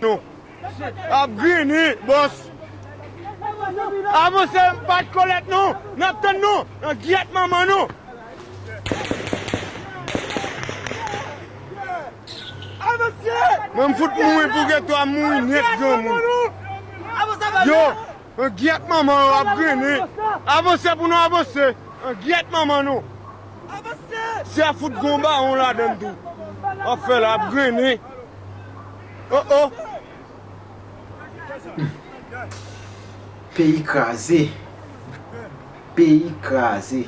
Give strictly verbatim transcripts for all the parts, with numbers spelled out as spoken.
Nou ap grennen, bòs. Avanse, pa t kolèt non. N ap tann nou. Nan gyèt manman nou. Mwen m fout mouri pou geto a mouri nèt granmoun. Yo, nan gyèt manman yo ap grennen. Avanse pou nou avanse. Nan gyèt manman nou. Si a fout gon bawon ladann tou. W ap fè la ap grennen. Oh oh. Peyi kraze. Peyi kraze.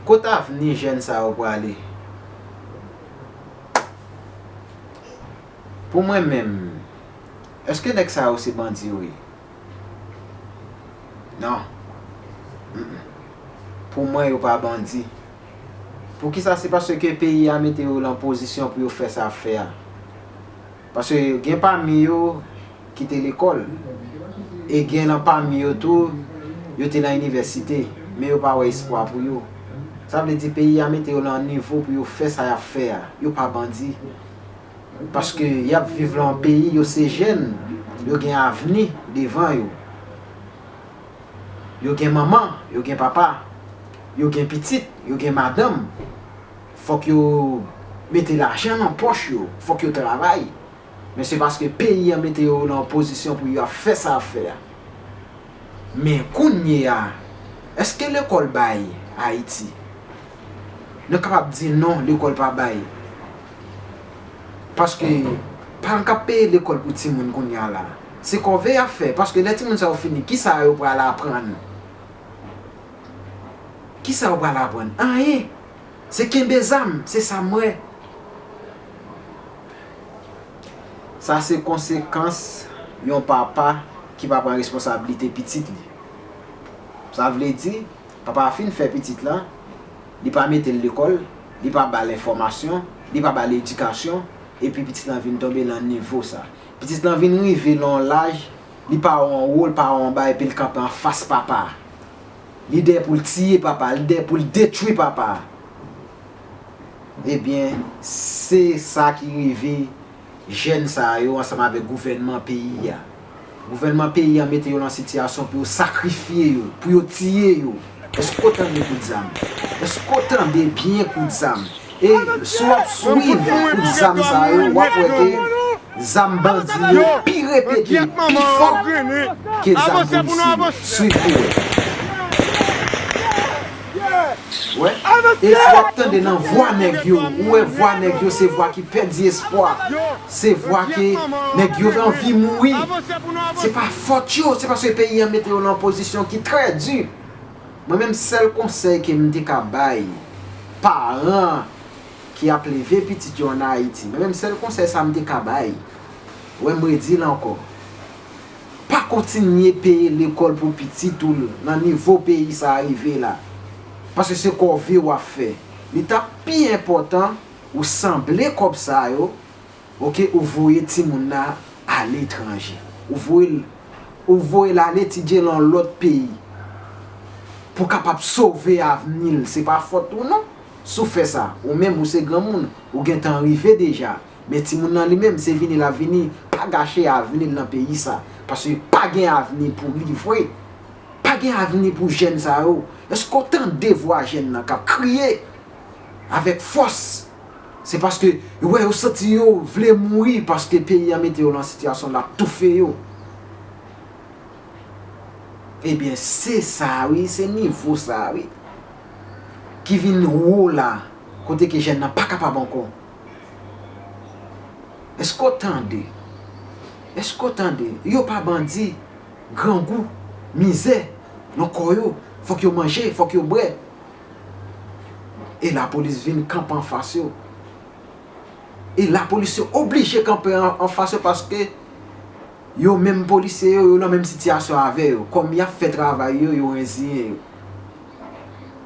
Kot avni jèn sa yo prale? Pou mwen menm, èske nèg sa yo se bandi yo ye? Non. Mm-mm. Pou mwen, yo pa bandi. Poukisa? Se paske peyi a mete yo nan pozisyon pou yo fè sa y ap fè a. Paske gen pami yo ki te lekòl. E gen nan pami yo tou, yo te nan inivèsite, men yo pa wè espwa pou yo. Sa vle di peyi a mete yo nan nivo pou yo fè sa y ap fè a. Yo pa bandi. Paske y ap viv lan yon peyi, yo se jèn, yo gen avni devan yo. Yo gen manman, yo gen papa, yo gen pitit, yo gen madanm. Fòk yo mete lajan nan pòch yo, fòk yo travay. Men se paske peyi an mete yo nan yon pozisyon pou yo ap fè sa y ap fè a. Men kounye a, èske lekòl bay Ayiti? Nou kapab di non, lekòl pa bay. Paske paran k ap peye lekòl pou timoun kounye a la, se kòve y ap fè. Paske lè timoun sa yo fini, kisa yo pral aprann? Kisa yo pral aprann? Anyen. Se kenbe zam, se sa m wè. Sa se konsekans yon papa ki pa pran responsablite pitit li. Sa vle di, papa a fin fè pitit la, li pa mete l lekòl, li pa ba l enfòmasyon, li pa ba l edikasyon, epi pitit lan vin tonbe nan nivo sa. Pitit lan vin rive nan yon laj, li pa wè yon wo, li pa wè yon bagay, epi l kanpe anfas papa a. Li dèyè pou l tiye papa a, li dèyè pou l detwi papa a. Ebyen, se sa ki rive jèn sa yo ansanm avèk gouvènman peyi a. Gouvènman peyi a mete yo nan sitiyasyon pou yo sakrifye yo, pou yo tiye yo. Èske w tande kout zam? Èske w tande byen kout zam? E si w ap swiv kout zam sa yo, w ap wè ke zam bandi yo pi repete, pi fò ke zam polisye yo. Swiv pou wè. Wè. E si w ap tande nan vwa nèg yo, ou wè vwa nèg yo se vwa ki pèdi espwa. Se vwa ke nèg yo anvi mouri. Se pa fòt yo, se paske peyi an mete yo nan yon pozisyon ki trè di. Mwen menm sèl konsèy ke m te ka bay paran ki ap leve pitit yo ann Ayiti, mwen menm sèl konsèy sa m te ka bay, wè m redi l ankò, pa kontinye peye lekòl pou pitit ou l nan nivo peyi sa a rive la. Paske se kòve w ap fè. Li t ap pi enpòtan ou sanble kòb sa yo, oke, ou voye timoun nan aletranje. Ou voye l, ou voye l al etidye lan lòt peyi pou kapab sove avni l. Se pa fòt ou non. Si w fè sa, ou menm ou se granmoun, ou gentan rive deja. Men timoun nan li menm, se vini l ap vini, pa gache avni l nan peyi sa. Paske pa gen avni pou li vre. Pa gen avni pou jèn sa yo. Èske w tande vwa jèn nan k ap kriye avèk fòs? Se paske yo wè yo santi yo vle mouri paske peyi an mete yo nan sitiyasyon l ap toufe yo. Ebyen, se sa wi, se nivo sa wi ki vin wo la, kote ke jèn nan pa kapab ankò. Èske w tande? Èske w tande? Yo pa bandi, grangou, mizè nan kò yo, fòk yo manje, fòk yo bwè. E lapolis vin kanpe anfas yo. E lapolis yo oblije kanpe an, anfas yo paske yo menm polisye yo, yo nan menm sitiyasyon avè yo. Kòm y ap fè travay yo, yo reziyen yo.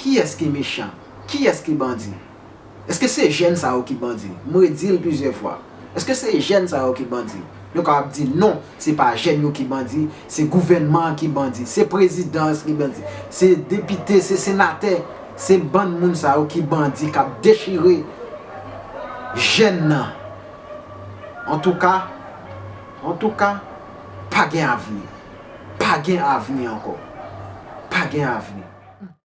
Kiyès ki mechan? Kiyès ki bandi? Èske se jèn sa yo ki bandi? M redi l plizyè fwa. Èske se jèn sa yo ki bandi? Nou kapab di non, se pa jèn yo ki bandi, se gouvènman an ki bandi, se prezidan an ki bandi, se depite, se senatè, se bann moun sa yo ki bandi k ap dechire jèn nan. Antouka, Antouka, pa gen avni. Pa gen avni ankò. Pa gen avni.